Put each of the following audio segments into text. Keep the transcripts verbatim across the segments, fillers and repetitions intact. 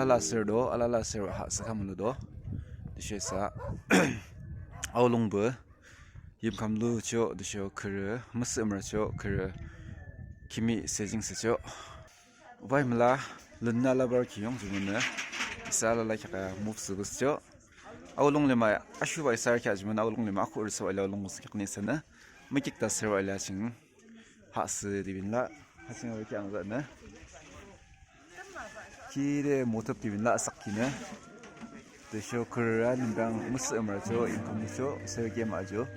Alala sir do, alala sir ha sükhamlu do. Tüshe sa. Aolungbe. Yimkham lucho, tüsho khürü, müsü amracho, khürü. Kimi sejing secho. Ubai müla, lünna labar kiyong jumünü. Isa alala kaka move sübüscho. Aolung lima, ashuba isa kya jumünü, aolung lima, aku risa ila aolung müsü kyak ni sana. Mükik ta sir ila ching. Ha sü dibin la, ha sing awe kya angza na. Kire motop dibin la sak kine. Tüsho khürü lümbang müsü amracho, income cho, sir game ajo.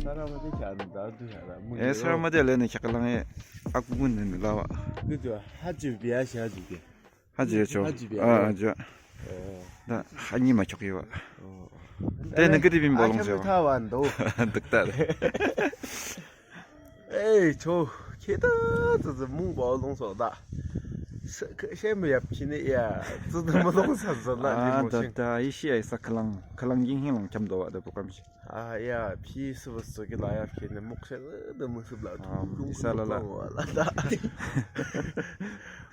Sara made kya anda du ya la. Eh, sara made le ne kya kalang e, aku gun ne la wa. Gitu, ha ju biya sha ju biya. Haji cho. Haji biya. Ah, haji. Eh. Da, hani ma chok yiwa. Oh. Te ne gidi bin bolong jo. Thawan do. Dikta. Ey, cho, khita tsü tsü mung bolong so da. She me yap kine ya. Tsü tsü bolong sa sa la. Ah, da da, ishi ai sa kalang, kalang ging hing lang cham do wa da program shi. Ah, ya, pi sübüsü ki la ya pi ne mok she de mü sübla. Um, tu isa la la. La da.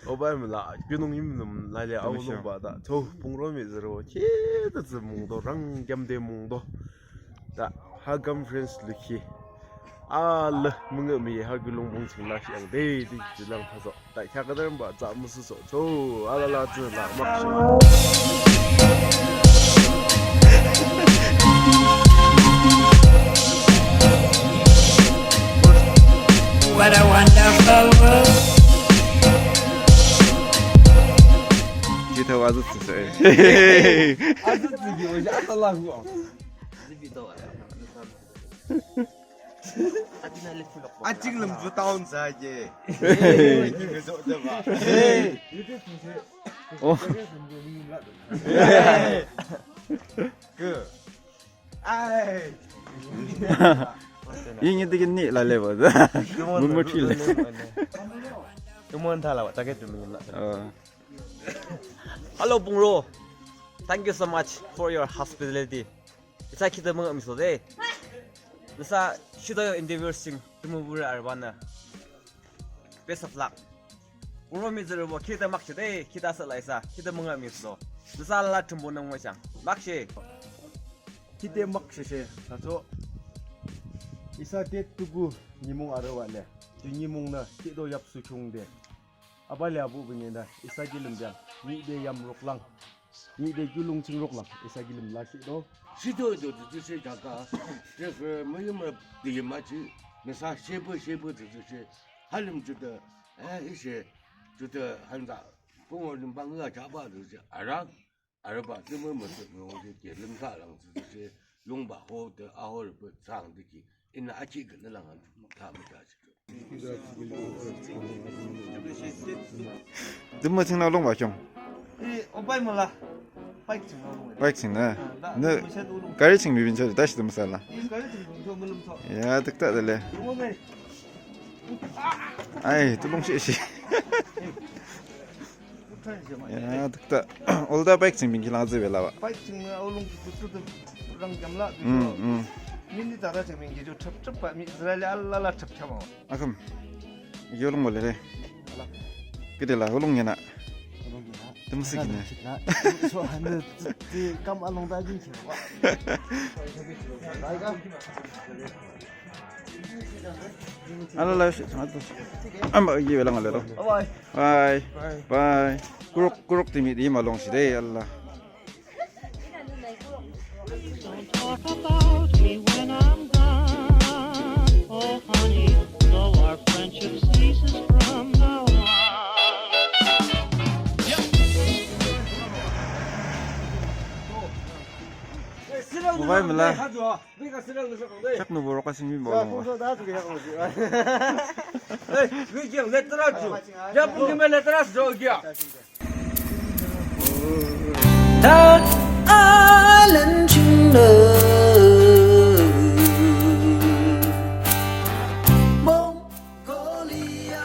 Obai mü la, günung yim nüm la le au nung ba da. Cho, pung ro mi zero, ke de zü mung do, rang gyam de mung do. Da, ha gam friends lü ki. Alala, mung mi ha gülung mung ching la ki ang de, de, de lang pa so. Ta kya kadar ba za mü sü so. Cho, alala zü la mak shi. What a wonderful world. Kita wa zü tsü se. Azü tsü ki wa ja alala hu. Aching lüm ju town sa je. Hey, ni ke zo de ba. Hey. Oh. Ke. Ai. Ying ying de ni la le ba. Mümü thile. Tumon thala wa, ta ke tumon la. Oh. Hello, Pungro. Thank you so much for your hospitality. Isa khita mung miso de. Nüsa shito yo interview sing tumu bura arwana. Best of luck. Uro mi zero bo khita mak shi de, khita sa la isa, khita mung miso. Nüsa la tumbo nang mo chang. Mak shi. Khita mak shi shi, sa so. Isa de tugu nimung arwa le. Tu nimung na, khito yap su chung de. Abale abu bingena, isa kilim biang, ni de yam roklang, ni de gulung ching roklang, isa kilim la shi do. Shi do do do do shi da ka, de ke me yum de yum ma chi, me sa shi bu shi bu de de shi, halim ju de, eh, i shi, ju de han da, kung o lim bang ga cha ba de shi, ara. Arüba tümü müsüh müngde ke lümsa lang tsütsüshe lungba ho de aho rüpü tsang de ki inü achi gü nü lang an tha mü ta shi. Tümü ching na lungba chong. E, obai mü la. Bike ching na lungba. Bike ching na. Nü gari ching mi bin cho de tashi tümü sa la. E, gari ching bin cho mü lüm so. Ya, tık ta de le. Obai. Ai, tu lung shi shi. Ya, tık ta. Olda bike ching bin ki lang zü be la ba. Bike ching na olung ki kutu tu rang jam la. Hmm, hmm. Mini tara ching bin ki ju thap thap ba, mi Israel ala la thap thap ba. Akam. Yo lung wale re. Ala. Kede la, olung ya na. Olung ya na. Tümü sü ki na. So, hande, ti, ti, kam along da jin ki ba. Ala la shi, ala shi. Amba gi wela ngale ro. Bye. Bye. Bye. Bye. Kuruk, kuruk timi di malong shi de, ala. Don't talk about me when I'm gone. Oh, honey, though our friendship ceases from now on. Mobile mü la. Chak nü borok asing mi bolong. Hey, wi kiyang letra ju. Ya pung kime letra ju kiyang. That island you know. Mongolia.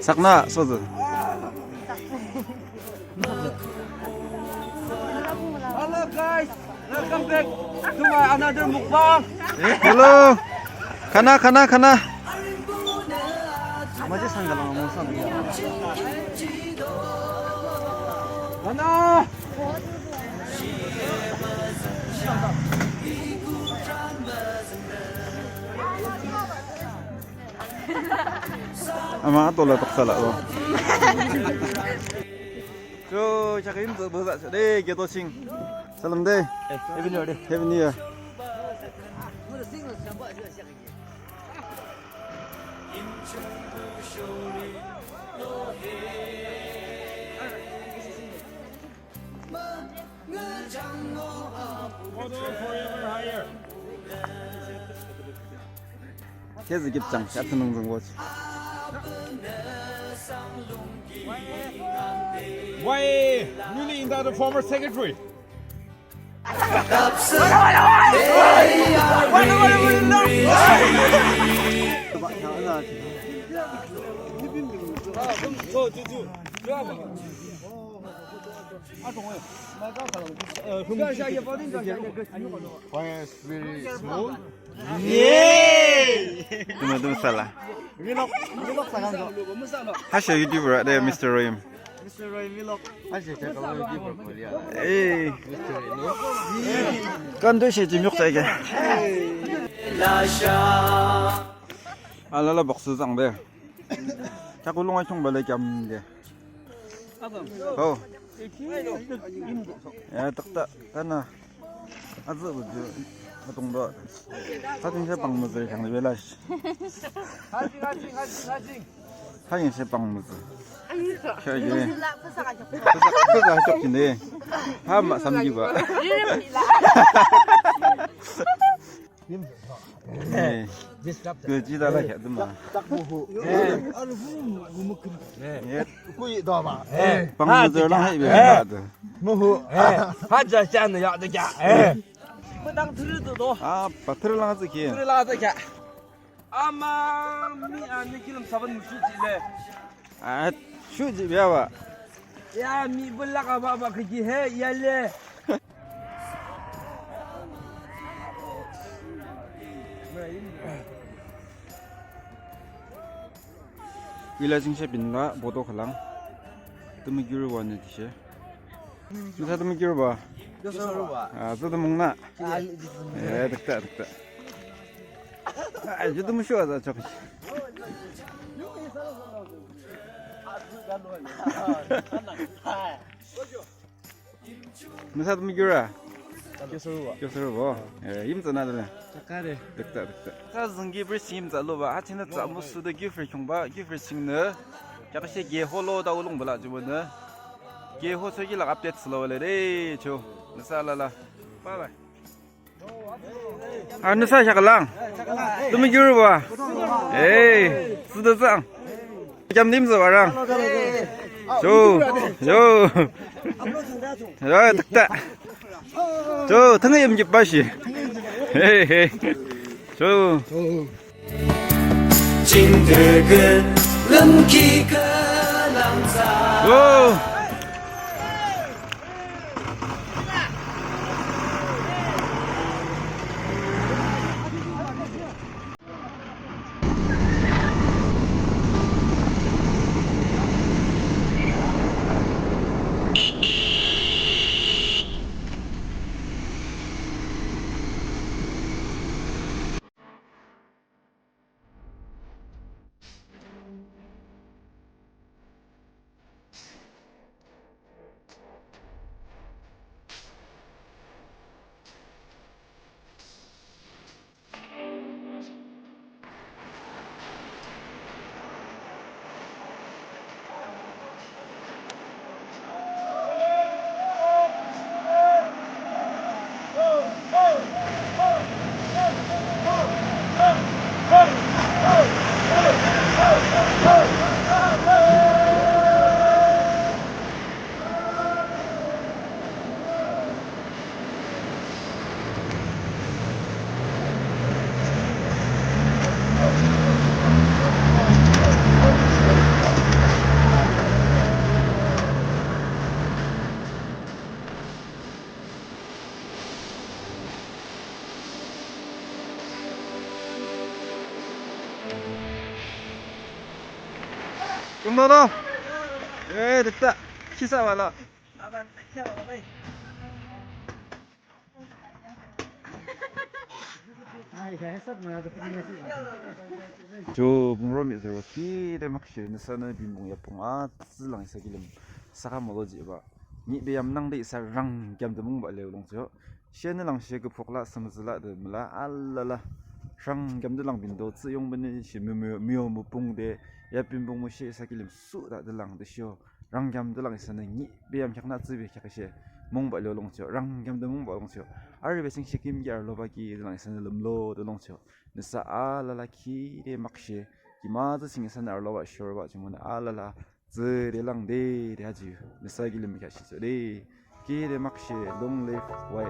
Sakna sozu. Welcome back to my another mukbang. Hello. Khana, khana, khana. Khana. Ama atola toksa la o. Cho, chakim zo boza chade, keto ching. Salam de. Happy New Year de. Happy New Year. Kezi kipchang, shatnung zungwoch. Why newly inducted former secretary? Why is very small? Yay! Tuma tuma sala. Vlog, vlog sakan do. Hasha YouTuber de Mister Royim. Mister Royim vlog. Hasha channel YouTuber Korea. Eh. Mister Royim. Kan do shi jimyok sa ke. Alala box sang de. Chakulung achung bale kyam de. Oh. Ya, takta, tana. Azü bu ju, atung do. Hatin she pang müzü kang de belash. Hatin she pang müzü. She ye. Püsa, püsa çok kine. Ha ma samji ba. Eh. Kü jida la kya duma. Tak muhu. Eh. Kuyi doma. Eh. Pang ha, zerlang hai be. Eh. Muhu. Eh. Ha ja chan ya de kya. Eh. Padang thürü do do. Ah, pathür lang zeki. Thürü lang zeki. Ama mi ani kilim saban mushi chile. Ah, shu ji bia ba. Ya, mi bula ka ba ba kiji he, ya le. Ila jing she bin la, boto khalang. Tumi giri wa ni tishe. Nisa tumi giri ba. Yo suru ba. Ah, zo tumi na. Ah, ni ji tumi. Eh, dekta, dekta. Ah, yo tumi shu aza chok. Nisa tumi giri. Yo suru ba. Yo suru ba. Eh, yim tsana dole. Chakare. Dekta, dekta. Ka zingi bri yim tsalo ba. Ha chine tsa musu de gifri kyung ba, gifri ching ne. Kya ka she ge holo da ulung bala ju ne. Ge ho so ki la update silo le re cho. Nisa la la. Bye bye. Ah, nisa shakalang. Tumi giri ba. Eh, suda sang. Jam dim sa barang. Cho, yo. Yo, tak tak. Cho, tang yam jip ba shi. Hey, hey. Cho. Whoa. Yung no no. Eh, dikta. Kisa wala. Cho, Pungro mihtsürübo, kide makshe nüsanü binpung yapung atsü lang isa kilim saka molo jihbah. Nihbe yam nangde isa rangkiam de mungbah le longcho. Shenü lang she küphok la, sümüzü la de müla, alala. Rangkiam de lang bindo, tsü yong bini she mio, mio, mio mupung de, ya binpung mushe isa kilim su da de lang de shio. Rangkiam de lang isanü nihbe yam kheaknü tsübe kheaküshe mungbah le longcho. Rangkiam de mungbah longcho. Arübe sing she kim ki arüloba ki de lang isanü lümlo de longcho. Nüsa alala kide makshe. Kim atsü sing isanü arüloba shorba chimone alala. Tsüde lang de de aji. Nüsa kilim kheakshihcho de. Kide makshe, long live Y A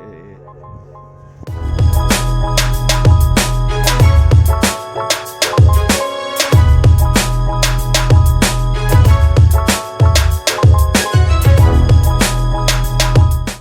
A.